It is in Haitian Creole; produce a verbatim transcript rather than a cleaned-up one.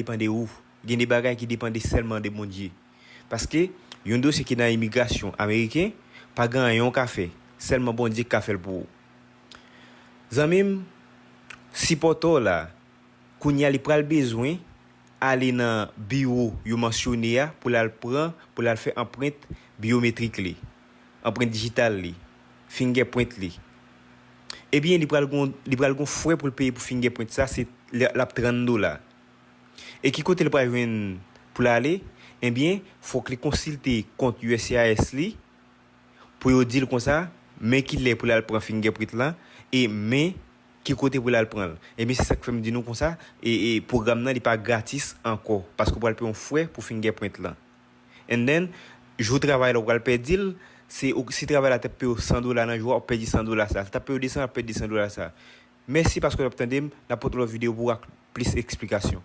depan de ou. Gen de bagay ki depan de sèlman de Bondye. Paske yon dosye ki nan imigrasyon ameriken, pa gen anyen w ka fè. Sèlman Bondye ki ka fè l pou ou. Zanmi m, sipòtè w la, kounye a li pral bezwen ale nan biwo yo mansyone a pou l al pran, pou l al fè anprent byometrik li, anprent dijital li, fingerprint li. Ebyen, li pral gon, li pral gon frè pou l peye pou fingerprint sa, se l ap trant dola. E ki kote l pral jwenn pou l ale? Ebyen, fòk li konsilte kont U S C I S li pou yo di l konsa, men ki lè pou l al pran fingerprint lan, e men ki kote pou l al pran l. Ebyen, se sa k fè m di nou konsa, e, e pwogram nan, li pa gratis ankò, paske w pral peye yon frè pou fingerprint lan. And then, jou travay la, w pral pèdi l, se, si travay la t ap peye w san dola nan jou a, w ap pèdi san dola sa. Si l t ap peye w de san, w ap pèdi de san dola sa. Mèsi paske w ap tande m, n ap pote lòt videyo pou w ak plis eksplikasyon.